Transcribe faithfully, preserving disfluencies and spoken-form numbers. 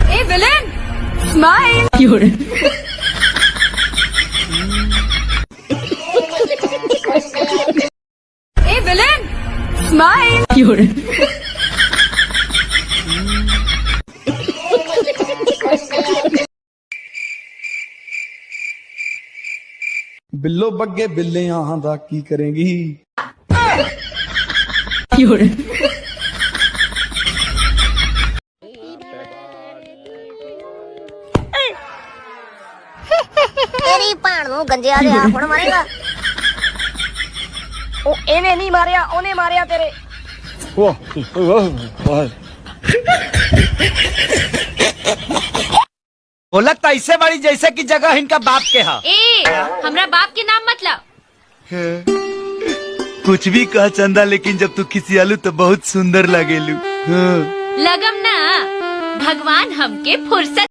ए विलेन, स्माइल। ए विलेन, स्माइल। बिल्लो बग्गे बिल्ले यहाँ दा की करेंगी। तेरी पाण नू गंजे आ गया, हुण मारेगा। ओ, एने नहीं मारया, ओने मारया तेरे। वाह, वाह, वाह। बोलत त ऐसे बाड़ी जैसे कि जगह इनका बाप के हा। ए, हमरा बाप के नाम मत ला। कुछ भी कह चंदा, लेकिन जब तू खिसियालू तो बहुत सुंदर लागेलू। हाँ। लगम ना, भगवान हमके फुर्सत